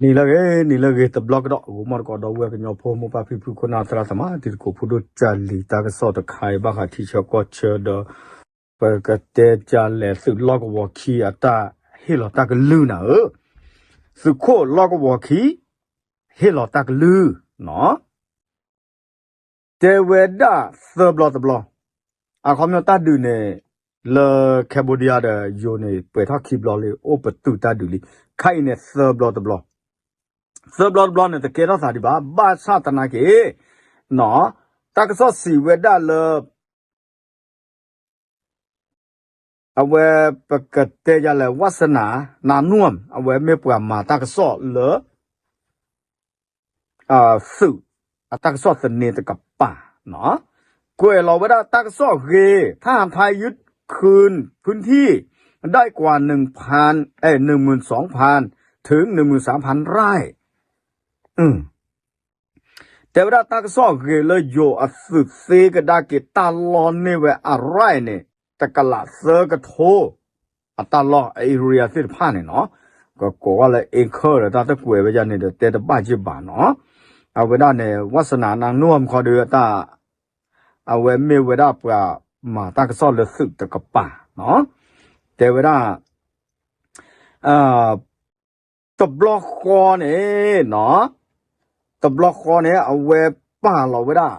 နံၤလၢအဂ့ၤ နံၤလၢအဂ့ၤ တဘျီကဒီး ဂီၤမီၢ်တကိးဒီပုၢ်ဝဲၢ်ကညီဖိ မိၢ်ပၢ်ဖံဖု ခိၣ်နၢ်သရၣ်သမါ တံၤသကိးဖိဒိၣ် ကၢ်လံၤ တၢ်ကစီၣ်တခါအံၤ ဘၣ်ဃးထံဆၢကီၢ်ဆၢဒီး ပကတဲကလဲၤ သုးလီၢ်ကဝီၤခံအတၢ်ဟ့ၣ်လီၤတၢ်ကလုၢ်နၤဧၢ, သုးခိၣ်လီၢ်ကဝီၤခံ ဟ့ၣ်လီၤတၢ်ကလုၢ်နီၤ တဲဝဲဒၣ်သၢဘျီတဘျီ, အခီပညီတၢ်ဒုးန့ၣ် လၢ Cambodia ဒီးယိၤန့ၣ် ပှဲၤထီၣ်ခံဘျီလံ အိၣ်ပတုာ်တၢ်ဒုးလံ, ခါအံၤန့ၣ် သၢဘျီတဘျီ, သၢဘျီတဘျီန့ၣ် တကဲထီၣ်သးဒံးဘၣ်, ဘၣ်ဆၣ်သနာ်က့ တၢ်ကစီၣ်စံးဝဲဒၣ်လၢ အဝဲပကတဲယၤလဲၣ် ဝါစနၤ နၤနူမ် အဝဲမ့ၢ်ပှၤမၤတၢ်ကစီၣ်လၢ သုးအတၢ်ကစီၣ်သန့တကပၤ, ကွဲးလီၤဝဲဒၣ်တၢ်ကစီၣ်ဂ့ၤ ทหารไทยยึดคืนพื้นที่ได้กว่าหนึ่งพัน เอ่อ หนึ่งหมื่นสองพัน ถึงหนึ่งหมื่นสามพันไร่ တဲဝဲဒၣ်တၢ်ကစီၣ်ဂ့ၤလၢယိၤအသုးသ့ကဒါက့ၤတၢ်လီၢ်န့ၢ်ဝဲအ right န့ၣ် တကလးသၢကထိ အတၢ်လီၢ် အ area သ့ၣ်တဖၣ်န့ၣ်နီၤ, ကကိးဝဲလၢ acre ဒီးတၢ်တကွဲးဝဲဒၣ်န့ၣ်ဒီးတဲတဘၣ်ယ့ၢ်ဘၣ်နီၤ, အဝဲဒၣ်န့ၣ် ဝါစနၤ နၤနူမ် ခီဒီးတၢ် အဝဲမ့ၢ်ဝဲဒၣ်ပှၤမၤတၢ်ကစီၣ်လၢသုးတကပၤနီၤ, တဲဝဲဒၣ် တဘျီဃီန့ၣ်နီၤ, တဘျီဃီန့ၣ် အဝဲပာ်လီၤဝဲဒၣ်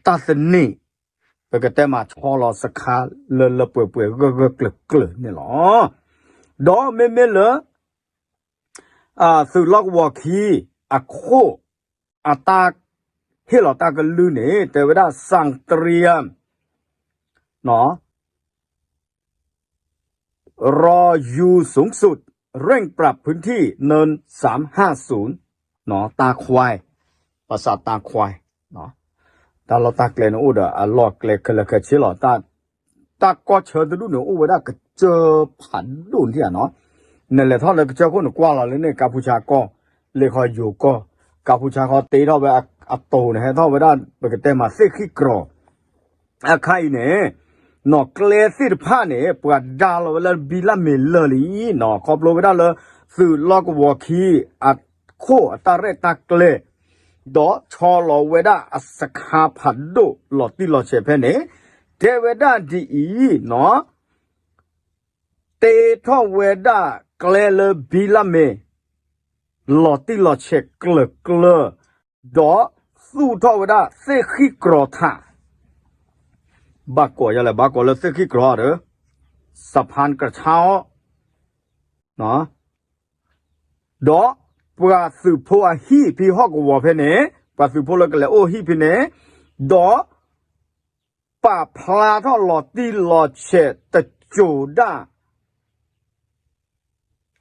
တၢ်သန့ ပကတဲမၤဆီလီၤစခါ လၢလၢပှဲၤပှဲၤဂၢၢ်ဂၢၢ်ကျၢၤကျၢၤန့ၣ်လီၤ. ဒီးမ့မ့ၢ်လၢ သုးလီၢ်ကဝီၤခံ အခိၣ် အတၢ် ဟ့ၣ်လီၤတၢ်ကလုၢ်န့ၣ် တဲဝဲဒၣ် สั่งเตรียม รอยูสูงสุด เร่งปรับพื้นที่เนินสามห้าศูนย์ ตาควาย ภาษาตาควาย တၢ်လီၢ်တၢ်ကျဲန့ၣ်အိၣ်ဒီးအလီၢ်ကျဲခဲလၢာ်ခဲဆ့လီၤ. တၢ်ကီၢ်ဆၢတဒူၣ်န့ၣ် အိၣ်ဝဲဒၣ်ကစၢၢ်ဖးဒိၣ်န့ၣ်နီၤ, နလဲၤထီၣ်လၢကစၢၢ်ခိၣ်န့ၣ် ကွၢ်လီၤလၢန့ၣ် ကါပူၤဆါကီၢ်, လ့ၣ်ခီယိၤကီၢ်, ကါပူၤဆါခီတ့ထီၣ်ဝဲအတိၤန့ၣ် ဟဲထီၣ်ဝဲဒၣ် ပကတဲမးသ့ၣ်ဃံၣ်ကြီၤ အခါအံၤန့ၣ် နီၢ်ကျဲသ့ၣ်တဖၣ်န့ၣ် ပှၤဒါလီၤဝဲလၢဘံလၢ်မ့ၤလၢာ်လံနီၤ, ခီဖျိဝဲဒၣ်လၢ သုးလီၢ်ကဝီၤခံ အခိၣ်အတၢ်ရဲၣ်တၢ်ကျဲၤ ဒီးဆီလီၤဝဲဒၣ်အစခါဖးဒိၣ်လီၤတံၢ်လီၤဆဲးဖဲန့ၣ်, တဲဝဲဒၣ်ဒ်အံၤနီၤ တ့ထီၣ်ဝဲဒၣ်ကျဲလၢဘံလၢ်မ့ၤ လီၤတံၢ်လီၤဆဲးကျၢၤကျၢၤ, ဒီးသူၣ်ထီၣ်ဝဲဒၣ်သ့ၣ်ဃံၣ်ကြီၤထး, ဘၣ်ကိးယၤလဲၣ် ဘၣ်ကိးလၢသ့ၣ်ဃံၣ်ကြီၤဒီး สะพานกระเช้า ဒီးပှၤသုးဖိအဟံၣ်ဖဲဟီၣ်ကဝီၤဖဲန့ၣ်, ပှၤသုးဖိလၢကလဲၤအိၣ်ဟံၣ်ဖဲန့ၣ်, ဒီး ပာ်ဖျါထီၣ်လီၤတံၢ်လီၤဆဲးတစိၤဒၣ်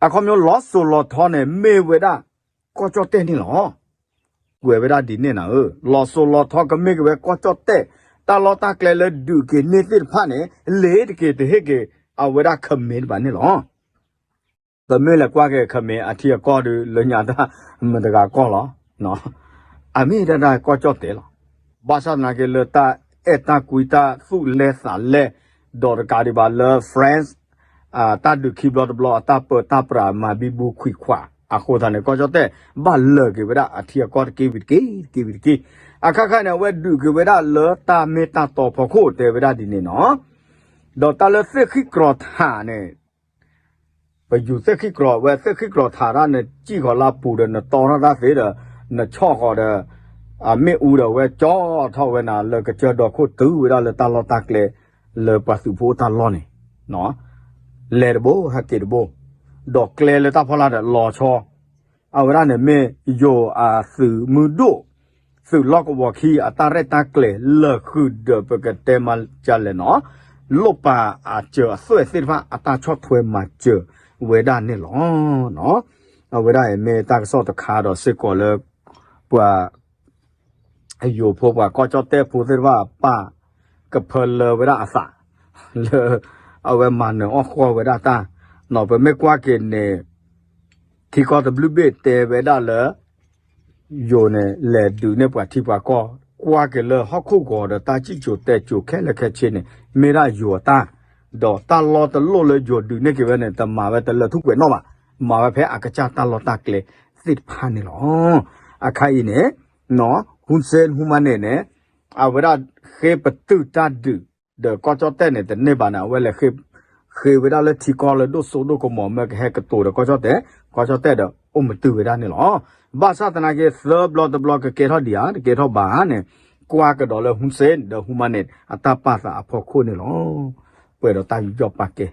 အခီပညီလီၤစိၤလီၤထီန့ၣ် မ့ၢ်ဝဲဒၣ် ကီၢ်ကၠီၣ်တဲၣ်န့ၣ်လီၤ. ကွဲးဝဲဒၣ်ဒ်န့ၣ်နၤဧၢ, လီၤစိၤလီၤထီကမ့ၢ်က့ၤဝဲကီၢ်ကၠီၣ်တဲၣ်, တၢ်လီၢ်တၢ်ကျဲလၢဒုးက့ၤန့ၢ်သ့ၣ်တဖၣ်န့ၣ် လ့ၤတက့ၤတဟ့ၣ်က့ၤ အဝဲဒၣ်ခမ့ၢ်တဘၣ်န့ၣ်လီၤ. ပမ့ၢ်လဲၤကွၢ်က့ၤခမ့ၢ်အထံအကီၢ်ဒီး လၢညါတၢ်မတဂၤကီၢ်လီၤ. အမ့ၢ်ဒၣ်တၢ်ကီၢ်ကၠီၣ်တဲၣ်လီၤ. ဘၣ်ဆၣ်သနာ်က့လၢတၢ်အဲၣ်တၢ်ကွံတၢ်သူၣ်လဲသးလဲ ဒီးတကးဒံးဘၣ်လၢ France တၢ်ဒုးခံဘျီတဘျီ အတၢ်ပၢတၢ်ပြးမၤဘံဘူခွံခွးအဃိသတးန့ၣ် ကီၢ်ကၠီၣ်တဲၣ် ဘၣ်လၢာ်က့ၤဝဲဒၣ်အထံအကီၢ်တက့ၢ်ဝံၤတက့ၢ် တက့ၢ်ဝံၤတက့ၢ်. အခါခါန့ၣ် အဝဲဒုးက့ၤဝဲဒၣ်လၢတၢ်မ့ၢ်တၢ်တီဖီခိၣ်တဲဝဲဒၣ်ဒ်န့ၣ်နီၤ. ဒီးတၢ်လၢသ့ၣ်ဃံၣ်ကြီၤထးန့ၣ် ပယူၤသ့ၣ်ဃံၣ်ကြီၤဝဲ သ့ၣ်ဃံၣ်ကြီၤထးဒၣ် နစံၣ်ဃီၤလၢအပူၤဒီး နတီထီၣ်တၢ်သ့ဒီး နဆီၣ်ဃီၤဒီး အမ့ၣ်အူဒီး အဝဲကၠီထီၣ်ဝဲနၤလၢကစၢၢ်ဒီခိၣ်တုၤဝဲဒၣ်လၢတၢ်လီၢ်တၢ်ကျဲ လၢပှၤသုးဖိအိၣ်တၢ်လီၢ်န့ၣ် လဲၤတဘိဟဲက့ၤတဘိ ဒီးကျဲလၢတၢ်ဖီလာ်ဒီးလီၤဆီ အဝဲဒၣ်န့ၣ်မ့ၢ်ယိၤအသုးမုၢ်ဒိၣ် သုးလီၢ်ကဝီၤခံအတၢ်ရဲၣ်တၢ်ကျဲၤလၢာ်ဃုာ်ဒီးပကတဲမၤဒ်လဲၣ်နီၤ လိၣ်ပာ်အစၢၤအသွဲၣ်သ့ၣ်တဖၣ်အတၢ်ဆီၣ်ထွဲမၤစၢၤဝဲဒၣ်န့ၣ်လီၤ. အဝဲဒၣ်အံၤမ့ၢ်တၢ်ကစီၣ်တခါဒီးစ့ၢ်ကီးလၢ ပှၤ ယိၤဖိပှၤကီၢ်ကၠီၣ်တဲၣ်ဖိသ့ၣ်တဖၣ်ပာ်ကဖၢလၢဝဲဒၣ်အသး လၢ အဝဲမၤနၢၤအီၣ်ဃီၣ်ဝဲဒၣ်တၢ် ပမ့ၢ်ကွၢ်က့ၤန့ၣ် ထံကီၢ်တဘျုးဘ့ၣ်တဲဝဲဒၣ်လၢ ယိၤန့ၣ် လဲၤဒုးန့ၢ်ပှၤထံပှၤကီၢ် ကွၢ်က့ၤလၢဟီၣ်ခိၣ်ဂီၤဒီးတၢ်စံၣ်စိၤတဲစိၤခဲလၢာ်ခဲဆ့န့ၣ် မ့ၢ်ဒၣ်ယိၤအတၢ် ဒီးတၢ်လီၢ်တလိၣ်လၢယိၤဒုးန့ၢ်က့ၤဝဲန့ၣ် တမၤဝဲတလၢာ်ထူၣ်ကွဲးနီၣ်ဘၣ် မၤဝဲဖဲအကစၢ်တၢ်လီၢ်တၢ်ကျဲသ့ၣ်တဖၣ်န့ၣ်လီၤ. အခါအံၤန့ၣ် Hun Sen ဟူမါန့ၣ်န့ၣ် အဝဲဒၣ်ဃ့ပတုာ်တၢ်ဒုး ဒီးကီၢ်ကၠီၣ်တဲၣ်န့ၣ် တန့ၢ်ဘၣ်န့ၣ် အဝဲလဲၤဃ့ဝဲဒၣ်လၢထံကီၢ်လၢဒိၣ်စိဒိၣ်ကမီၤ မ့ၢ်ကဟဲကတိၤဒီးကီၢ်ကၠီၣ်တဲၣ်, ကီၢ်ကၠီၣ်တဲၣ်ဒီးအိၣ်မတုာ်ဝဲဒၣ်န့ၣ်လီၤ. ဘၣ်ဆၣ်သနာ်က့ သၢဘျီတဘျီကကဲထီၣ်ဒံးဧါ, တကဲထီၣ်ဘၣ်န့ၣ် ကွၢ်ကဒီးလၢ Hun Sen ဒီး ဟူမါန့ၣ် အတၢ်ပာ်သးအဖီခိၣ်န့ၣ်လီၤ. ပှဲၤဒီးတၢ်ယူးယီၣ်ပာ်ကဲ